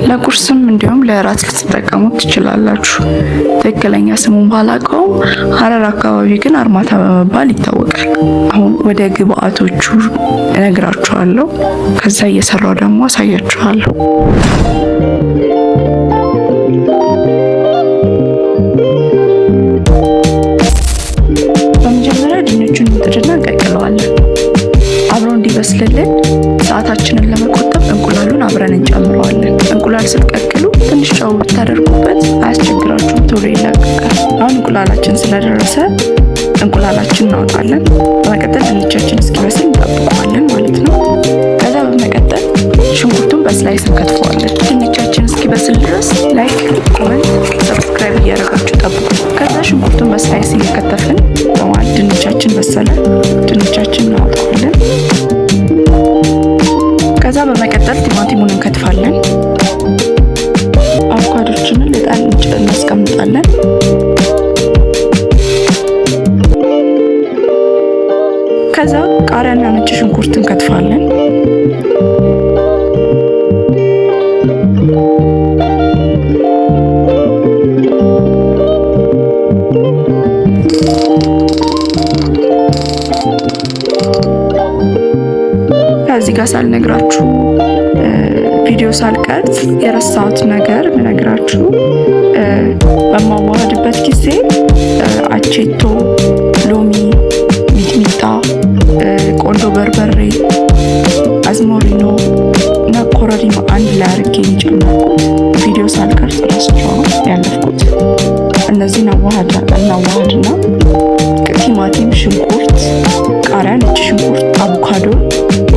ለቁርስም እንዲሁም ለእራት ልትጠቀሙት ትችላላችሁ። ትክክለኛ ስሙን ባላውቀውም ሀረር አካባቢ ግን አርማታ በመባል ይታወቃል። አሁን ወደ ግብአቶቹ እነግራችኋለሁ። ከዛ እየሰራው ደግሞ አሳያችኋለሁ። በመጀመሪያ ድንቹን እንጥድና እንቀቅለዋለን። አብሮ እንዲበስልልን ሰዓታችንን ለመቆጠብ እንቁላሉን አብረን እንጨምረዋለን። እንቁላል ስትቀቅሉ ትንሽ ጨው ብታደርጉበት አያስቸግራችሁም፣ ቶሎ ይላቀቃል። አሁን እንቁላላችን ስለደረሰ እንቁላላችን እናወጣለን። በመቀጠል ድንቻችን እስኪበስል እንጠብቀዋለን ማለት ነው። ከዛ በመቀጠል ሽንኩርቱን በ slice እንከትፈዋለን። ድንቻችን እስኪበስል ድረስ like፣ comment፣ subscribe እያደረጋችሁ ጠብቁ። ከዛ ሽንኩርቱን በ slice እየከተፍን በመሀል ድንቻችን በሰለ። ድንቻችን እናወጣዋለን። ከዛ በመቀጠል ቲማቲሙን እንከትፋለን። አቮካዶችንን ልጠን እናስቀምጣለን። ከዛ ቃሪያና ነጭ ሽንኩርት እንከትፋለን። ከዚህ ጋር ሳልነግራችሁ ቪዲዮ ሳልቀርጽ የረሳሁት ነገር ምነግራችሁ በማዋሃድበት ጊዜ አቼቶ፣ ሎሚ፣ ሚጥሚጣ፣ ቆንዶ በርበሬ፣ አዝሞሪኖ እና ኮረሪማ አንድ ላይ አድርጌ የጨመርኩት ቪዲዮ ሳልቀርጽ ረስቼው ነው ያለፍኩት። እነዚህን እናዋሃድና ቲማቲም፣ ሽንኩርት፣ ቃሪያ፣ ነጭ ሽንኩርት፣ አቮካዶ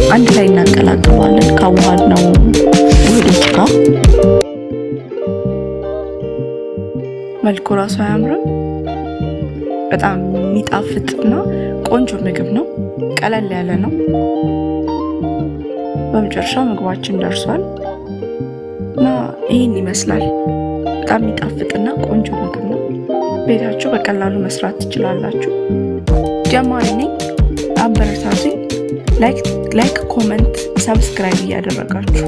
አንድ ላይ እናቀላቅለዋለን ካዋሃድነው ውህዶች ጋር። መልኩ ራሱ አያምርም? በጣም የሚጣፍጥና ቆንጆ ምግብ ነው። ቀለል ያለ ነው። በመጨረሻ ምግባችን ደርሷል እና ይህን ይመስላል። በጣም የሚጣፍጥና ቆንጆ ምግብ ነው። ቤታችሁ በቀላሉ መስራት ትችላላችሁ። ጀማሪ ነኝ፣ አበረታቱኝ። Like፣ comment፣ subscribe እያደረጋችሁ።